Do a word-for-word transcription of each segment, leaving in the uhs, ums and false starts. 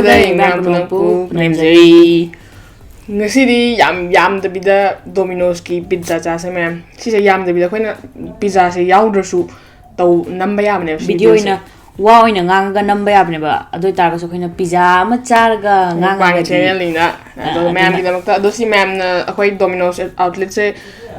ꯇꯩ ꯃꯌꯥꯝ ꯄꯨꯝꯅꯃꯛꯄꯨ ꯄꯨꯅꯦꯝꯖꯔꯤ꯫ ꯉꯁꯤꯗꯤ ꯌꯥꯝ ꯌꯥꯝꯗꯕꯤꯗ Domino's ꯀꯤ pizza ꯆꯥꯁꯦ ꯃꯌꯥꯝ꯫ ꯁꯤꯁꯦ ꯌꯥꯝꯗꯕꯤꯗ ꯑꯩꯈꯣꯏꯅ pizza ꯁꯦ ꯌꯥꯎꯗ꯭ꯔꯁꯨ ꯇꯧ, ꯅꯝꯕ ꯌꯥꯕꯅꯦꯕ ꯁꯤ video video ꯁꯦ꯫ ꯑꯣꯏꯅ, ꯋꯥ ꯑꯣꯏꯅ ꯉꯥꯡꯉꯒ ꯅꯝꯕ ꯌꯥꯕꯅꯦꯕ꯫ ꯑꯗꯨ ꯑꯣꯏꯇꯥꯔꯒꯁꯨ ꯑꯩꯈꯣꯏꯅ pizza ꯑꯃ ꯆꯥꯔꯒ ꯉꯥꯡꯉꯒꯗꯤ, mukbang channel ꯅꯤꯅ꯫ ꯑ, ꯑꯗꯣ ꯑꯗꯨꯅ ꯃꯌꯥꯝꯒꯤꯗꯃꯛꯇ, ꯑꯗꯣ ꯁꯤ ꯃꯌꯥꯝꯅ ꯑꯩꯈꯣꯏ Domino's outlet ꯁꯦ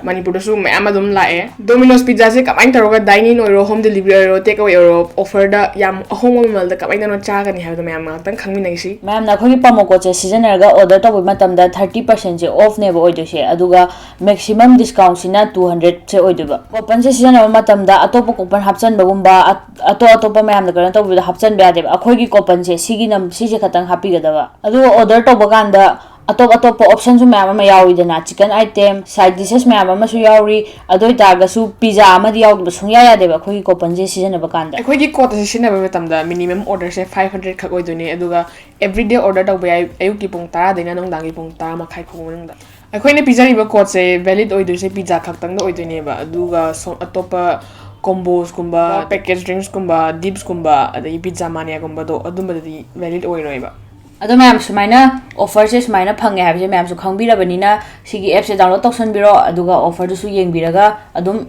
ꯃꯅꯤꯄꯨꯔꯗꯁꯨ ꯃꯌꯥꯝ ꯑꯗꯨꯝ ꯂꯥꯛꯑꯦ꯫ Domino's pizza ꯁꯦ ꯀꯃꯥꯏꯅ ꯇꯧꯔꯒ dine in ꯑꯣꯏꯔꯣ, home delivery ꯑꯣꯏꯔꯣ, take away ꯑꯣꯏꯔꯣ, offer ꯗ ꯌꯥꯝ ꯑꯍꯣꯡꯕ ꯃꯃꯜꯗ ꯀꯃꯥꯏꯅ ꯇꯧꯅ ꯆꯥꯒꯅꯤ ꯍꯥꯏꯕꯗꯣ ꯃꯌꯥꯝ ꯉꯥꯏꯍꯥꯛꯇꯪ ꯈꯪꯃꯤꯟꯅꯈꯤꯁꯤ꯫ ꯃꯌꯥꯝꯅ ꯑꯩꯈꯣꯏꯒꯤ promo code ꯁꯦ ꯁꯤꯖꯤꯟꯅꯔꯒ order ꯇꯧꯕ ꯃꯇꯝꯗ thirty percent ꯁꯦ off ꯅꯦꯕ ꯑꯣꯏꯗꯣꯏꯁꯦ, ꯑꯗꯨꯒ maximum discount ꯁꯤꯅ two hundred ꯁꯦ ꯑꯣꯏꯗꯣꯏꯕ꯫ Coupon ꯁꯦ ꯁꯤꯖꯤꯟꯅꯕ ꯃꯇꯝꯗ ꯑꯇꯣꯞꯄ coupon ꯍꯥꯞꯆꯟꯕꯒꯨꯝꯕ, ꯑ-, ꯑꯇꯣꯞ ꯑꯇꯣꯞꯄ ꯃꯌꯥꯝꯗ ꯀꯩꯅꯣ ꯇꯧꯕꯗ ꯍꯥꯞꯆꯟꯕ ꯌꯥꯗꯦꯕ꯫ ꯑꯩꯈꯣꯏꯒꯤ coupon ꯁꯦ ꯁꯤꯒꯤ ꯅꯝ-, ꯁꯤꯁꯦ ꯈꯛꯇꯪ ꯍꯥꯞꯄꯤꯒꯗꯕ꯫ ꯑꯗꯨꯒ order ꯇꯧꯕ ꯀꯥꯟꯗ ꯑꯇꯣꯞ ꯑꯇꯣꯞꯄ option ꯁꯨ ꯃꯌꯥꯝ ꯑꯃ ꯌꯥꯎꯋꯤꯗꯅ, chicken item, side dishes ꯃꯌꯥꯝ ꯑꯃꯁꯨ ꯌꯥꯎꯔꯤ꯫ ꯑꯗꯨ ꯑꯣꯏꯇꯥꯔꯒꯁꯨ pizza ꯑꯃꯗꯤ ꯌꯥꯎꯗꯕ ꯁꯨꯡꯌꯥ ꯌꯥꯗꯦꯕ ꯑꯩꯈꯣꯏꯒꯤ coupon ꯁꯦ ꯁꯤꯖꯤꯟꯅꯕ ꯀꯥꯟꯗ꯫ ꯑꯩꯈꯣꯏꯒꯤ code ꯑꯁꯤ ꯁꯤꯖꯤꯟꯅꯕ ꯃꯇꯝꯗ minimum order ꯁꯦ five hundred ꯈꯛ ꯑꯣꯏꯗꯣꯏꯅꯦ, ꯑꯗꯨꯒ everyday order ꯇꯧꯕ ꯌꯥꯏ, ꯑꯌꯨꯛꯀꯤ ꯄꯨꯡ ꯇꯔꯥꯗꯩꯅ ꯅꯨꯡꯗꯥꯡꯒꯤ ꯄꯨꯡ ꯇꯔꯥ ꯃꯈꯥꯏ ꯐꯥꯎꯕ ꯃꯅꯨꯡꯗ꯫ ꯑꯩꯈꯣꯏꯅ ꯄꯤꯖꯔꯤꯕ code ꯁꯦ valid ꯑꯣꯏꯗꯣꯏꯁꯦ pizza ꯈꯛꯇꯪꯗ ꯑꯣꯏꯗꯣꯏꯅꯦꯕ, ꯑꯗꯨꯒ ꯁꯣ-, ꯑꯇꯣꯞꯄ combos ꯀꯨꯝꯕ, package drinks ꯀꯨꯝꯕ, dips ꯀꯨꯝꯕ, ꯑꯗꯒꯤ pizza mania ꯒꯨꯝꯕꯗꯣ ꯑꯗꯨꯝꯕꯗꯗꯤ valid ꯑꯣꯏꯔꯣꯏꯕ꯫ ꯑꯗꯣ ꯃꯌꯥꯝ, ꯁꯨꯃꯥꯏꯅ offer ꯁꯦ ꯁꯨꯃꯥꯏꯅ ꯐꯪꯉꯦ ꯍꯥꯏꯕꯁꯦ ꯃꯌꯥꯝꯁꯨ ꯈꯪꯕꯤꯔꯕꯅꯤꯅ, ꯁꯤꯒꯤ app ꯁꯦ download ꯇꯧꯁꯟꯕꯤꯔꯣ, ꯑꯗꯨꯒ offer ꯗꯨꯁꯨ ꯌꯦꯡꯕꯤꯔꯒ ꯑꯗꯨꯝ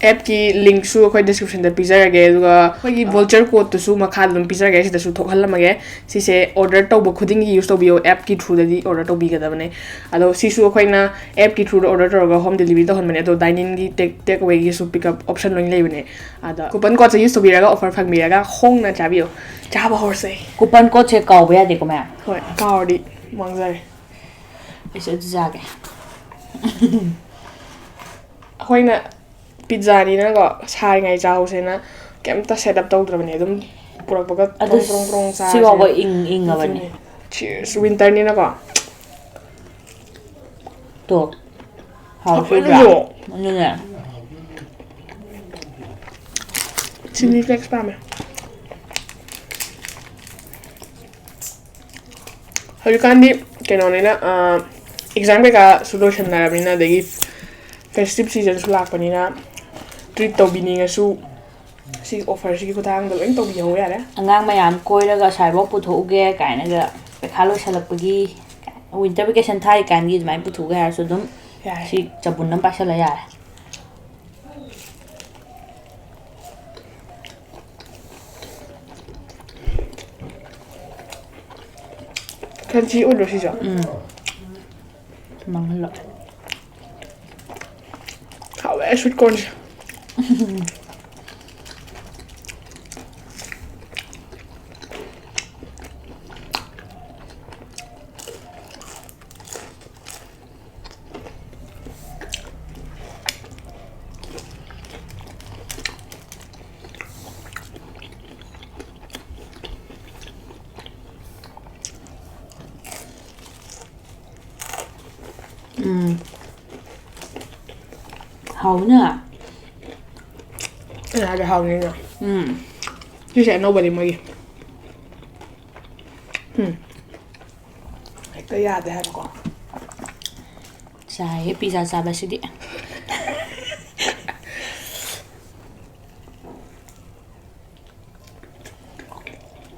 app ꯀꯤ link ꯁꯨ ꯑꯩꯈꯣꯏ description ꯗ ꯄꯤꯖꯔꯒꯦ, ꯑꯗꯨꯒ ꯑꯩꯈꯣꯏꯒꯤ voucher code ꯇꯨꯁꯨ ꯃꯈꯥꯗ ꯑꯗꯨꯝ ꯄꯤꯖꯔꯒꯦ, ꯁꯤꯗꯁꯨ ꯊꯣꯛꯍꯜꯂꯝꯃꯒꯦ꯫ ꯁꯤꯁꯦ order ꯇꯧꯕ ꯈꯨꯗꯤꯡꯒꯤ use ꯇꯧꯕꯤꯌꯣ, app ꯀꯤ through ꯗꯗꯤ order ꯇꯧꯕꯤꯒꯗꯕꯅꯦ꯫ ꯑꯗꯣ ꯁꯤꯁꯨ ꯑꯩꯈꯣꯏꯅ app ꯀꯤ through ꯗ order ꯇꯧꯔꯒ home delivery ꯇꯧꯍꯟꯕꯅꯦ, ꯑꯗꯣ dine in ꯒꯤ take, take away ꯒꯤꯁꯨ pickup option ꯂꯣꯏꯅ ꯂꯩꯕꯅꯦ꯫ ꯑꯗ coupon code ꯁꯦ use ꯇꯧꯕꯤꯔꯒ offer ꯐꯪꯕꯤꯔꯒ ꯍꯣꯡꯅ ꯆꯥꯕꯤꯌꯨ꯫ ꯆꯥꯕ ꯍꯧꯔꯁꯦ꯫ Coupon code ꯁꯦ ꯀꯥꯎꯕ ꯌꯥꯗꯦꯀꯣ ꯃꯌꯥꯝ꯫ ꯍꯣꯏ, ꯀꯥꯎꯔꯗꯤ ꯃꯥꯡꯖꯔꯦ꯫ ꯑꯩꯁꯨ ꯑꯗꯨ ꯆꯥꯒꯦ꯫ ꯑꯩꯈꯣꯏꯅ pizza ꯅꯤꯅꯀꯣ, ꯁꯥꯔꯤꯉꯩ ꯆꯥꯍꯧꯁꯦꯅ ꯀꯩꯝꯇ set up ꯇꯧꯗ꯭ꯔꯕꯅꯦ, ꯑꯗꯨꯝ ꯄꯨꯔꯛꯄꯒ ꯑꯗꯨ ꯇ꯭ꯔꯣꯡ ꯇ꯭ꯔꯣꯡ ꯇ꯭ꯔꯣꯡ ꯆꯥꯔꯁꯦꯅ꯫ ꯁꯤꯐꯥꯎꯕ ꯏꯪ-, ꯏꯪꯉꯕꯅꯦ꯫ ꯑꯗꯨꯅꯦ꯫ Cheers, winter ꯅꯤꯅꯀꯣ꯫ ꯇꯣ꯫ ꯍꯥꯎꯁꯨ ꯍꯥꯎꯕ꯭ꯔꯥ? ꯌꯥꯝ꯫ ꯑꯗꯨꯅꯦ꯫ Chilli flakes ꯄꯥꯝꯃꯦ꯫ ꯍꯧꯖꯤꯛꯀꯥꯟꯗꯤ ꯀꯩꯅꯣꯅꯤꯅ, ꯑ, exam ꯀꯩꯀꯥꯁꯨ ꯂꯣꯏꯁꯟꯅꯔꯕꯅꯤꯅ, ꯑꯗꯒꯤ festive season ꯁꯨ ꯂꯥꯛꯄꯅꯤꯅ, treat ꯇꯧꯕꯤꯅꯤꯡꯉꯁꯨ ꯁꯤ offerꯁꯤꯒꯤ ꯈꯨꯊꯥꯡꯗ ꯂꯣꯏ ꯇꯧꯕꯤꯍꯧꯕ ꯌꯥꯔꯦ꯫ ꯑꯉꯥꯡ ꯃꯌꯥꯝ ꯀꯣꯏꯔꯒ ꯑꯁ꯭ꯋꯥꯏꯐꯥꯎ ꯄꯨꯊꯣꯛꯎꯒꯦ ꯀꯥꯏꯅꯒ, ꯄꯩꯈꯥ ꯂꯣꯏꯁꯜꯂꯛꯄꯒꯤ, winter vacation ꯊꯥꯔꯤꯀꯥꯟꯒꯤ ꯑꯗꯨꯃꯥꯏꯅ ꯄꯨꯊꯣꯛꯎꯒꯦ ꯍꯥꯏꯔꯁꯨ ꯑꯗꯨꯝ ꯌꯥꯔꯦ꯫ ꯁꯤ ꯆꯕꯨꯟ ꯑꯃ ꯄꯥꯏꯁꯜꯂ ꯌꯥꯔꯦ꯫ Crunchy ꯑꯣꯏꯗ꯭ꯔꯣ ꯁꯤꯁꯨ? ꯎꯝ꯫ ꯃꯥꯡꯍꯜꯂꯣ꯫ ꯍꯥꯎꯋꯦ sweet cornꯁꯦ꯫ ꯎꯝ꯫ ꯍꯥꯎꯅ꯫ ꯑꯩꯅ ꯍꯥꯏꯕ ꯍꯥꯎꯅꯤꯅ꯫ ꯎꯝ꯫ ꯁꯤꯁꯦ ꯑꯅꯧꯕꯅꯤ ꯃꯣꯏꯒꯤ꯫ ꯎꯝ꯫ ꯍꯦꯛꯇ ꯌꯥꯗꯦ ꯍꯥꯏꯕꯀꯣ꯫ ꯆꯥꯏꯍꯦ pizza ꯆꯥꯕꯁꯤꯗꯤ꯫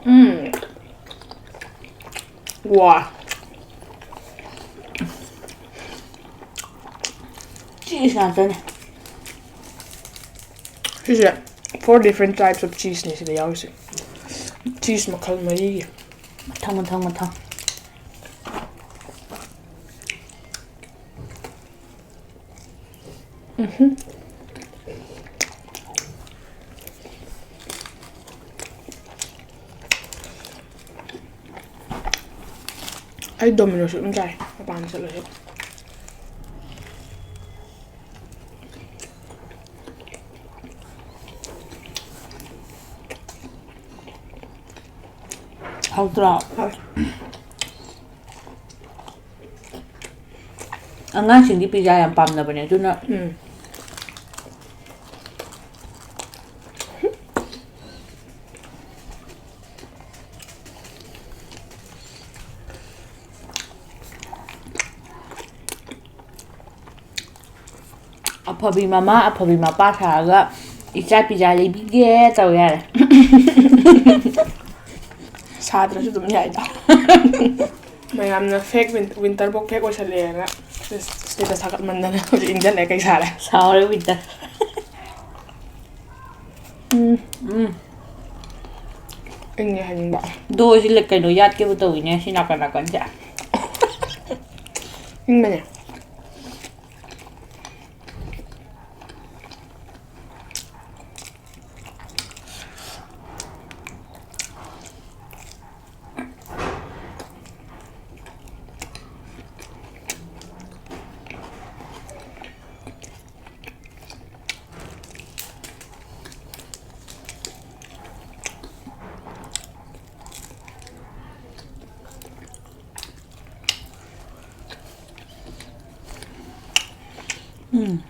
ꯎꯝ꯫ ꯋꯥ꯫ Cheese ꯉꯥꯛꯇꯅꯦ꯫ ꯁꯤꯁꯦ four different types of cheeseꯅꯦ ꯁꯤꯗ ꯌꯥꯎꯔꯤꯁꯦ꯫ Cheese ꯃꯈꯜ ꯃꯔꯤꯒꯤ꯫ ꯃꯊꯪ, ꯃꯊꯪ, ꯃꯊꯪ꯫ ꯎꯝꯍꯨꯝ꯫ ꯑꯩ Dominoꯁꯁꯨ ꯑꯗꯨꯝ ꯆꯥꯏ, ꯃꯄꯥꯟ ꯆꯠꯂꯁꯨ꯫ ꯍꯥꯎꯇ꯭ꯔꯣ? ꯍꯥꯎꯋꯦ꯫ ꯑꯉꯥꯡꯁꯤꯡꯗꯤ pizza ꯌꯥꯝ ꯄꯥꯝꯅꯕꯅꯦ, ꯑꯗꯨꯅ ꯎꯝ꯫ ꯑꯐꯕꯤ ꯃꯃꯥ, ꯑꯐꯕꯤ ꯃꯄꯥ ꯁꯥꯔꯒ "ꯏꯆꯥ ꯄꯤꯖꯥ ꯂꯩꯕꯤꯒꯦ" ꯇꯧ ꯌꯥꯔꯦ꯫ ꯁꯥꯗ꯭ꯔꯁꯨ ꯑꯗꯨꯝ ꯌꯥꯏꯗ꯫ ꯃꯌꯥꯝꯅ fake win-, winter ꯐꯥꯎ fake ꯑꯣꯏꯁꯜꯂꯦꯅ status ꯊꯥꯒꯠꯃꯟꯗꯅ ꯍꯧꯖꯤꯛ ꯏꯪꯖꯜꯂꯛꯑꯦ꯫ ꯀꯩ ꯁꯥꯔꯦ? ꯁꯥꯎꯔꯦ winter꯫ ꯎꯝ꯫ ꯎꯝ꯫ ꯏꯪꯉꯦ ꯍꯥꯏꯅꯤꯡꯕ꯫ ꯑꯗꯣ ꯁꯤ ꯂ-, ꯀꯩꯅꯣ ꯌꯥꯠꯀꯦꯕꯨ ꯇꯧꯋꯤꯅꯦ ꯁꯤ ꯅꯥꯀꯟ ꯅꯥꯀꯟꯁꯦ꯫ ꯏꯪꯕꯅꯦ꯫ ꯎꯝ꯫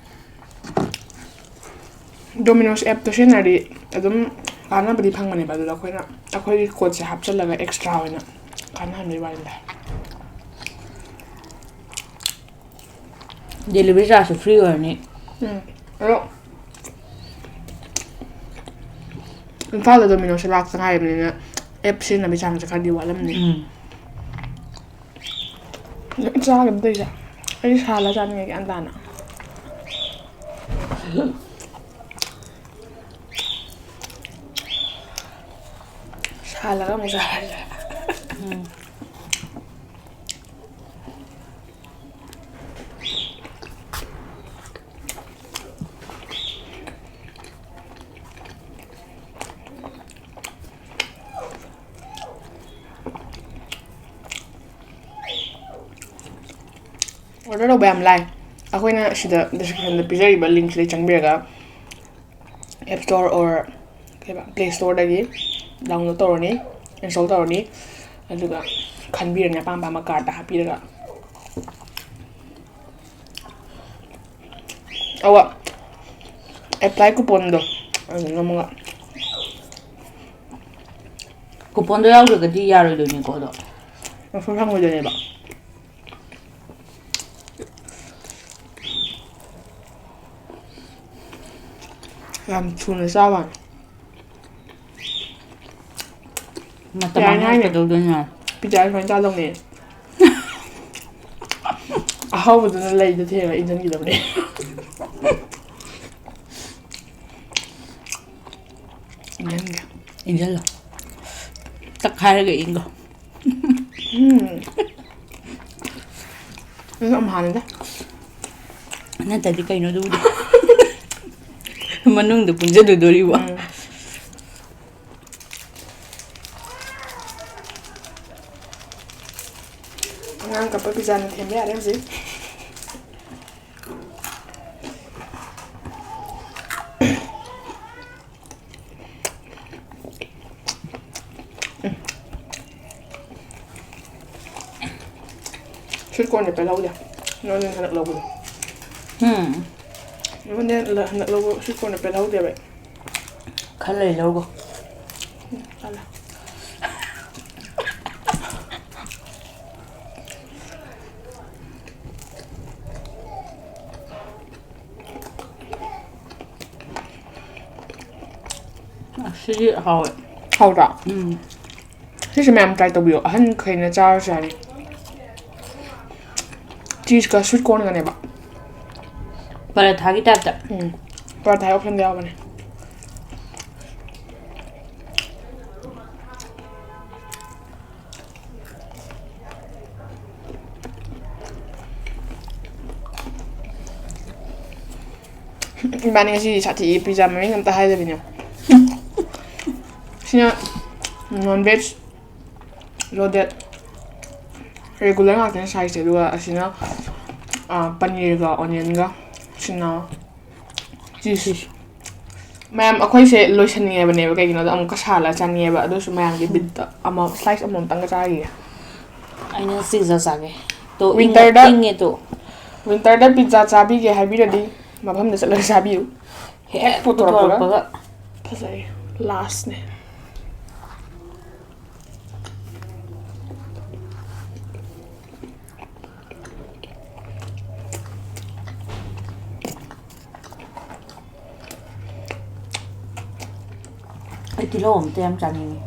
Domino's appꯇꯣ ꯁꯤꯖꯤꯟꯅꯔꯗꯤ ꯑꯗꯨꯝ ꯀꯥꯟꯅꯕꯗꯤ ꯐꯪꯕꯅꯦꯕ, ꯑꯗꯨꯗ ꯑꯩꯈꯣꯏꯅ ꯑꯩꯈꯣꯏꯒꯤ codeꯁꯦ ꯍꯥꯞꯆꯤꯜꯂꯒ extra ꯑꯣꯏꯅ ꯀꯥꯟꯅꯍꯟꯕꯒꯤ ꯋꯥꯅꯤꯗ꯫ Delivery chargeꯁꯨ free ꯑꯣꯏꯔꯅꯤ꯫ ꯎꯝ꯫ ꯑꯗꯣ ꯏꯝꯐꯥꯜꯗ Domino'sꯁꯦ ꯂꯥꯛꯇ ꯉꯥꯏꯔꯤꯕꯅꯤꯅ app ꯁꯤꯖꯤꯟꯅꯕꯒꯤ ꯆꯥꯡꯁꯦ ꯈꯔꯗꯤ ꯋꯥꯠꯂꯝꯅꯤ꯫ ꯎꯝ꯫ ꯆꯥꯒꯅꯤ ꯇꯧꯔꯤꯁꯦ꯫ ꯑꯩ ꯁꯥꯍꯜꯂ ꯆꯥꯅꯤꯡꯉꯦ ꯒ꯭ꯌꯥꯟ ꯇꯥꯅ꯫ ꯁꯥꯍꯜꯂꯒ ꯑꯃꯨꯛ ꯆꯥꯔꯁꯦ꯫ ꯎꯝ꯫ Order ꯇꯧꯕ ꯌꯥꯝ ꯂꯥꯏ꯫ ꯑꯩꯈꯣꯏꯅ ꯁꯤꯗ descriptionꯗ ꯄꯤꯖꯔꯤꯕ linkꯁꯤꯗ ꯆꯪꯕꯤꯔꯒ App Store or ꯀꯩꯕ, Play Storeꯗꯒꯤ download ꯇꯧꯔꯅꯤ, install ꯇꯧꯔꯅꯤ, ꯑꯗꯨꯒ ꯈꯟꯕꯤꯔꯅꯤ ꯑꯄꯥꯝ ꯑꯄꯥꯝꯕ cart ꯍꯥꯞꯄꯤꯔꯒ꯫ ꯑꯋꯥ, apply couponꯗꯣ ꯑꯗꯨ ꯅꯝꯃꯒ꯫ Couponꯗꯣ ꯌꯥꯎꯗ꯭ꯔꯒꯗꯤ ꯌꯥꯔꯣꯏꯗꯣꯏꯅꯤꯀꯣ ꯑꯗꯣ꯫ ꯃꯐꯝ ꯐꯪꯉꯣꯏꯗꯣꯏꯅꯦꯕ꯫ ꯌꯥꯝ ꯊꯨꯅ ꯆꯥꯕ ꯋꯥꯅꯤ꯫ ꯃꯇꯝ ꯌꯥꯏ ꯃꯥꯡꯍꯟꯕ ꯍꯥꯏꯅꯦ꯫ ꯀꯩꯗꯧꯗꯣꯏꯅꯣ? ꯄꯤꯖꯥ ꯁꯨꯃꯥꯏꯅ ꯆꯥꯗꯧꯅꯦ꯫ ꯑꯍꯥꯎꯕꯗꯨꯅ ꯂꯩꯗ ꯊꯦꯡꯉ ꯏꯟꯖꯟꯈꯤꯗꯕꯅꯦ꯫ ꯏꯟꯖꯟꯒꯦ꯫ ꯏꯟꯖꯜꯂꯣ꯫ ꯇꯛꯈꯥꯏꯔꯒ ꯏꯟꯒꯣ꯫ ꯎꯝ꯫ ꯅꯪꯁꯨ ꯌꯥꯝ ꯍꯥꯟꯅꯗ꯫ ꯅꯠꯇꯗꯤ ꯀꯩꯅꯣ ꯑꯗꯨꯕꯨꯗꯤ꯫ ꯃꯅꯨꯡꯗ ꯄꯨꯟꯖꯜꯂꯨꯗꯣꯔꯤꯕꯣ꯫ ꯎꯝ꯫ ꯑꯉꯥꯡ ꯀꯞꯄ ꯄꯤꯖꯥꯅ ꯊꯦꯝꯕ ꯌꯥꯔꯦ ꯍꯧꯖꯤꯛ꯫ ꯁ꯭ꯋꯤꯠ ꯀꯣꯔꯟꯗꯤ ꯄꯦꯜꯍꯧꯗꯦ꯫ ꯅꯉꯣꯟꯗ ꯍꯟꯗꯛ ꯂꯧꯕꯗꯣ꯫ ꯎꯝ꯫ ꯅꯉꯣꯟꯗ ꯍꯟꯗꯛ ꯂꯧꯕ ꯁ꯭ꯋꯤꯠ ꯀꯣꯔꯟꯗꯤ ꯄꯦꯜꯍꯧꯗꯦꯕ꯫ ꯈꯔ ꯂꯩ ꯂꯧꯒꯣ꯫ ꯆꯠꯂꯦ꯫ ꯑꯁꯤꯗꯤ ꯍꯥꯎꯋꯦ꯫ ꯍꯥꯎꯗ꯭ꯔꯥ? ꯎꯝ꯫ ꯁꯤꯁꯦ ꯃꯌꯥꯝ ꯇ꯭ꯔꯥꯏ ꯇꯧꯕꯤꯌꯣ, ꯑꯍꯟꯈꯩꯅ ꯆꯥꯔꯁꯨ ꯌꯥꯅꯤ꯫ ꯆꯤꯁꯀ ꯁ꯭ꯋꯤꯠ ꯀꯣꯔꯟꯒꯅꯦꯕ꯫ ꯄꯔꯥꯊꯥꯒꯤ ꯇꯥꯏꯞꯇ꯫ ꯎꯝ꯫ ꯄꯔꯥꯊꯥꯒꯤ ꯑꯣꯞꯁꯟꯗ ꯌꯥꯎꯕꯅꯦ꯫ ꯏꯕꯥꯅꯤ ꯉꯁꯤ ꯁꯥꯊꯤ ꯄꯤꯖꯥ ꯃꯃꯤꯡ ꯑꯝꯇ ꯍꯥꯏꯗꯕꯤꯅꯦ꯫ ꯁꯤꯅ non veg loaded regular ꯉꯥꯛꯇꯅꯦ ꯁꯥꯏꯁꯦ, ꯑꯗꯨꯒ ꯑꯁꯤꯅ ꯄꯅꯤꯔꯒ ꯑꯣꯅꯤꯌꯟꯒ, ꯁꯤꯅ ꯆꯤꯁ꯫ ꯃꯌꯥꯝ ꯑꯩꯈꯣꯏꯁꯦ ꯂꯣꯏꯁꯟꯅꯤꯡꯉꯦꯕꯅꯦꯕ, ꯀꯩꯒꯤꯅꯣꯗ ꯑꯃꯨꯛꯀ ꯁꯥꯍꯜꯂꯒ ꯆꯥꯅꯤꯡꯉꯦꯕ, ꯑꯗꯨꯁꯨ ꯃꯌꯥꯝꯒꯤ ꯕꯤꯠꯇ ꯑꯃ ꯁ꯭ꯂꯥꯏꯁ ꯑꯃꯃꯝꯇꯪꯒ ꯆꯥꯈꯤꯒꯦ꯫ ꯑꯩꯅ ꯁꯤꯛꯁꯇ ꯆꯥꯒꯦ꯫ ꯇꯣ, ꯏꯪꯉꯦ, ꯋꯤꯟꯇꯔꯗ ꯏꯪꯉꯦ ꯇꯣ꯫ ꯋꯤꯟꯇꯔꯗ ꯄꯤꯠꯖꯥ ꯆꯥꯕꯤꯒꯦ ꯍꯥꯏꯕꯤꯔꯗꯤ ꯃꯐꯝꯗ ꯆꯠꯂꯒ ꯆꯥꯕꯤꯌꯨ꯫ ꯍꯦꯛ ꯄꯨꯊꯣꯔꯛꯄꯒ꯫ ꯐꯖꯩ꯫ ꯂꯥꯁꯅꯦ꯫ ꯇꯤꯜꯍꯧ ꯑꯝꯇ ꯌꯥꯝ ꯆꯥꯅꯤꯡꯉꯤ꯫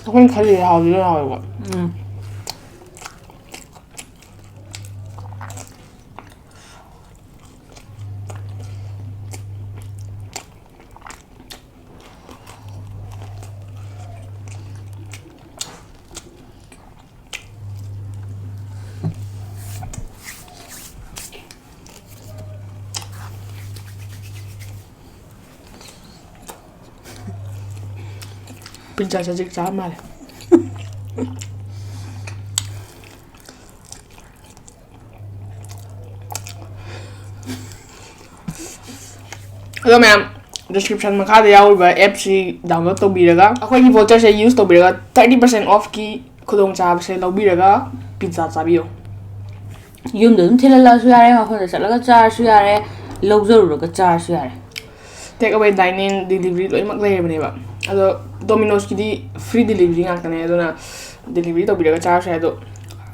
ꯑꯩꯈꯣꯏꯅ ꯈꯜꯂꯤꯁꯦ ꯍꯥꯎꯗꯤ ꯂꯣꯏ ꯍꯥꯎꯋꯦꯕ꯫ ꯎꯝ꯫ ꯄꯤꯟꯆꯥ ꯆꯖꯤꯛ ꯆꯥ ꯃꯥꯜꯂꯦ꯫ ꯑꯗꯣ ꯃꯌꯥꯝ, description ꯃꯈꯥꯗ ꯌꯥꯎꯔꯤꯕ app ꯁꯤ download ꯇꯧꯕꯤꯔꯒ, ꯑꯩꯈꯣꯏꯒꯤ voucher ꯁꯦ use ꯇꯧꯕꯤꯔꯒ, thirty percent off ꯀꯤ ꯈꯨꯗꯣꯡꯆꯥꯕꯁꯦ ꯂꯧꯕꯤꯔꯒ pizza ꯆꯥꯕꯤꯌꯨ꯫ ꯌꯨꯝꯗ ꯑꯗꯨꯝ ꯊꯤꯜꯍꯜꯂꯛꯑꯁꯨ ꯌꯥꯔꯦ, ꯃꯐꯝꯗ ꯆꯠꯂꯒ ꯆꯥꯔꯁꯨ ꯌꯥꯔꯦ, ꯂꯧꯖꯔꯨꯔꯒ ꯆꯥꯔꯁꯨ ꯌꯥꯔꯦ꯫ Take away, dine in, delivery ꯂꯣꯏꯅꯃꯛ ꯂꯩꯔꯕꯅꯦꯕ꯫ ꯑꯗꯣ Domino's ꯀꯤꯗꯤ free delivery ꯉꯥꯛꯇꯅꯦ, ꯑꯗꯨꯅ delivery ꯇꯧꯕꯤꯔꯒ ꯆꯥꯔꯁꯨ ꯌꯥꯏ꯫ ꯑꯗꯣ,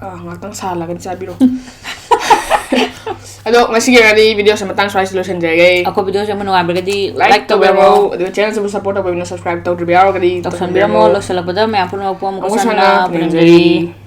ꯑ, ꯉꯥꯛꯇꯪ ꯁꯥꯍꯜꯂꯒꯗꯤ ꯆꯥꯕꯤꯔꯣ꯫ ꯑꯗꯣ ꯉꯁꯤꯒꯤ ꯑꯣꯏꯅꯗꯤ video ꯁꯦ ꯃꯇꯥꯡ ꯁ꯭ꯋꯥꯏꯁꯤ ꯂꯣꯏꯁꯤꯟꯖꯔꯒꯦ꯫ ꯑꯩꯈꯣꯏ video ꯁꯦ ꯑꯃ ꯅꯨꯡꯉꯥꯏꯕꯤꯔꯒꯗꯤ like like ꯇꯧꯕꯤꯔꯝꯃꯣ, ꯇꯧꯕꯤꯔꯝꯃꯣ꯫ ꯑꯗꯨꯒ channel ꯁꯤꯕꯨ support ꯇꯧꯕꯤꯕꯅ subscribe ꯇꯧꯗ꯭ꯔꯤꯕ ꯌꯥꯎꯔꯒꯗꯤ ꯇꯧꯁꯟꯕꯤꯔꯝꯃꯣ꯫ ꯇꯧꯁꯟꯕꯤꯔꯝꯃꯣ꯫ ꯂꯣꯏꯁꯤꯜꯂꯛꯄꯗ ꯃꯌꯥꯝ ꯄꯨꯝꯅꯃꯛꯄꯨ ꯑꯃꯨꯛꯀ ꯑꯃꯨꯛꯀ ꯍꯟꯅ ꯍꯟꯅ ꯄꯨꯅꯦꯝꯖꯔꯤ꯫ ꯄꯨꯅꯦꯝꯖꯔꯤ꯫